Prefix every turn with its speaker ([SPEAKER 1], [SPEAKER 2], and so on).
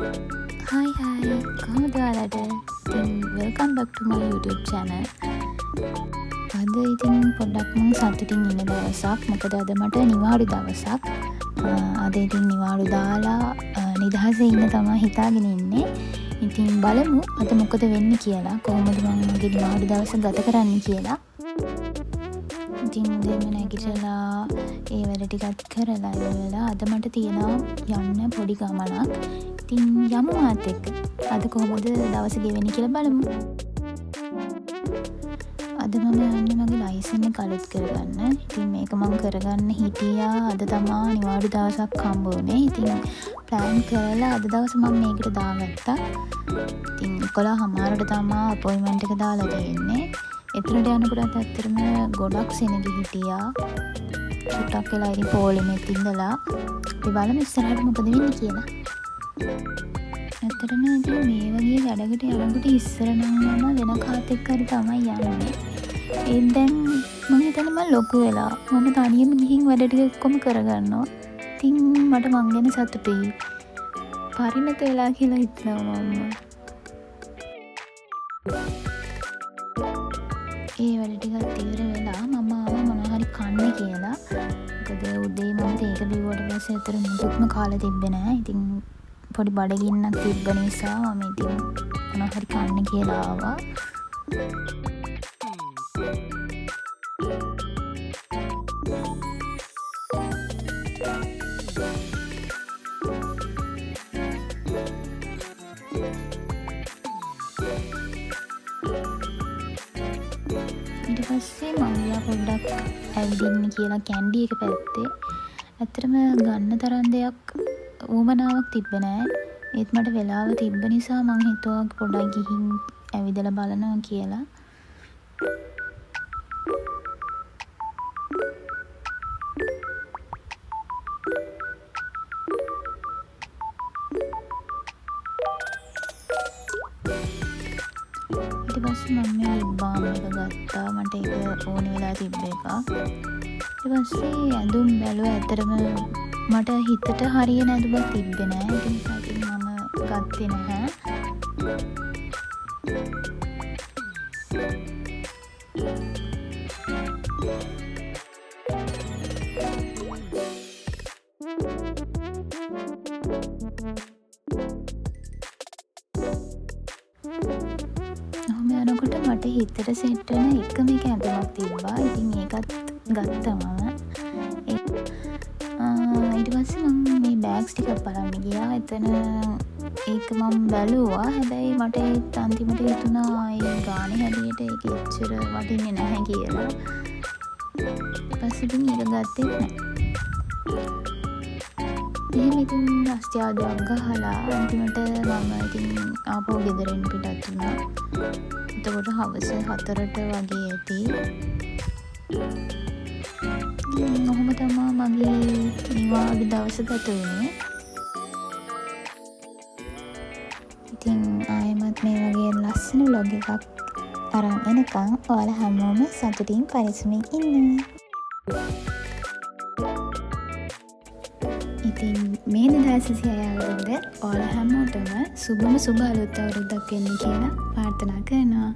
[SPEAKER 1] Hi hi, කොහොමද ඔයාලට? ඉතින් welcome back to my YouTube channel. අද ඉතින් පොඩ්ඩක් මං සතුටින් ඉන්න දවසක්. මොකද අද මට නිවාඩු දවසක්. අද ඉතින් නිවාඩු දාලා නිදහසේ ඉන්න තමයි හිතාගෙන ඉන්නේ. ඉතින් බලමු අද මොකද වෙන්නේ කියලා. කොහොමද මං මගේ නිවාඩු දවස ගත කරන්නේ කියලා. ඉතින් උදේම නැගිටලා ඒ වැඩ ටිකත් කරලා ඉවර වෙලා අද මට තියෙනවා යන්න පොඩි ගමනක්. ඉතින් යමු මාත් එක්ක. අද කොහොමද දවස ගෙවෙන්නේ කියලා බලමු. අද මම යන්නේ මගේ ලයිසන් එක අලුත් කරගන්න. ඉතින් මේක මං කරගන්න හිටියා අද තමා නිවාඩු දවසක් හම්බ වුණේ. ඉතින් ප්ලෑන් කරලා අද දවස මම මේකට දාගත්තා. ඉතින් 11:30ට තමා අපොයින්ට්මන්ට් එක දාලා තියෙන්නේ. එතනට යනකොටත් ඇත්තටම ගොඩක් සෙනග හිටියා. චුට්ටක් වෙලා ඉතින් පොලිමෙත් ඉඳලා අපි බලමු ඉස්සරහට මොකද වෙන්නේ කියලා. ඇත්තටම ඉතින් මේ වගේ වැඩකට යනකොට ඉස්සර නම් මම වෙන කාත් එක්ක හරි තමයි යන්නේ. ඒත් දැන් මං හිතන්නේ මං ලොකු වෙලා. මම තනියම ගිහින් වැඩ ටික ඔක්කොම කරගන්නවා. ඉතින් මට මං ගැන සතුටුයි. පරිණත වෙලා කියලා හිතනවා මම. ඒ වැඩ ටිකත් ඉවර වෙලා මම ආවා මොනවා හරි කන්න කියලා. මොකද උදේ මම තේ එක බිව්වට පස්සේ ඇත්තට මුකුත්ම කාලා තිබ්බේ නෑ. ඉතින් පොඩි බඩගින්නක් තිබ්බ නිසා මම ඉතින් මොනවා හරි කන්න කියලා ආවා. ඊට පස්සේ මං ගියා පොඩ්ඩක් ඇවිදින්න කියලා කැන්ඩි එක පැත්තේ. ඇත්තටම ගන්න තරම් දෙයක් උවමනාවක් තිබ්බේ නෑ. ඒත් මට වෙලාව තිබ්බ නිසා මං හිතුවා පොඩ්ඩක් ගිහින් ඇවිදලා බලනවා කියලා. ඊට පස්සේ මම මේ ලිප් බාම් එක ගත්තා. මට ඒක ඕන වෙලා තිබ්බ එකක්. ඊට පස්සේ ඇඳුම් බැලුවා. ඇත්තටම මට හිතට හරියන ඇඳුමක් තිබ්බේ නෑ. ඒක නිසා ඉතින් මම ගත්තේ නැහැ. ඔහොම යනකොට මට හිතට සෙට් වෙන එකම එක ඇඳුමක් තිබ්බා. ඉතින් ඒකත් ගත්තා මම. ඊට පස්සේ මං මේ බෑග්ස් ටිකක් බලන්න ගියා. එතන ඒක මං බැලුවා. හැබැයි මට ඒත් අන්තිමට හිතුණා ඒ ගානේ හැටියට ඒක එච්චර වටින්නේ නැහැ කියලා. පස්සේ ඉතින් ඒක ගත්තෙත් නෑ. එහෙම ඉතින් රස්තියාදුවක් ගහලා අන්තිමට මම ඉතින් ආපහු ගෙදරින් පිටත් වුණා. එතකොට හවස 4ට වගේ ඇති. ඔහොම තමා මගේ නිවාඩු දවස ගත වුණේ. ඉතින් ආයෙමත් මේ වගේ ලස්සන ව්ලොග් එකක් අරන් එනකන් ඔයාලා හැමෝම සතුටින් පරිස්සමින් ඉන්න. ඉතින් මේ 2026 අවුරුද්ද ඔයාලා හැමෝටම සුබම සුබ අලුත් අවුරුද්දක් වෙන්න කියලා ප්‍රාර්ථනා කරනවා.